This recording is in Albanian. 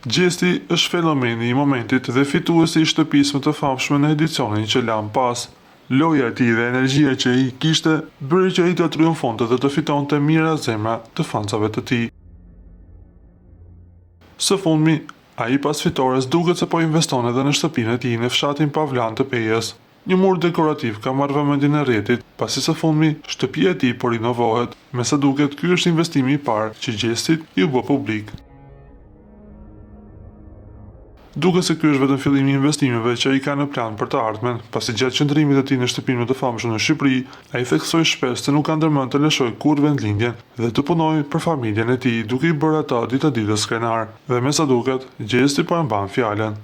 Gjesti është fenomeni i momentit dhe fituesi i shtëpisë më të famshme në edicionin që lamë pas. Loja e tij dhe energjia që ai kishte bëri që ai të triumfonte dhe të fitonte mijëra zemra të fansave të tij. Së fundmi, ai pas fitores duket se po investon edhe në shtëpinë e tij në fshatin Pavlan të Pejës. Një mur dekorativ ka marrë vëmendjen e rrjetit, pasi së fundmi shtëpia e tij po rinovohet. Me sa duket ky është investimi i parë që Gjestit iu bë publik. Duket se ky është vetëm fillimi i investimeve që ai ka në plan për të ardhmen, pasi gjatë qëndrimit të tij në shtëpinë më të famshme në Shqipëri, ai theksoi shpesh se nuk ka ndërmend të lëshojë kurrë vendlindjen dhe të punojë për familjen e tij duke i bërë ata dita-ditës krenarë. Dhe me sa duket, Gjesti po e mban fjalën.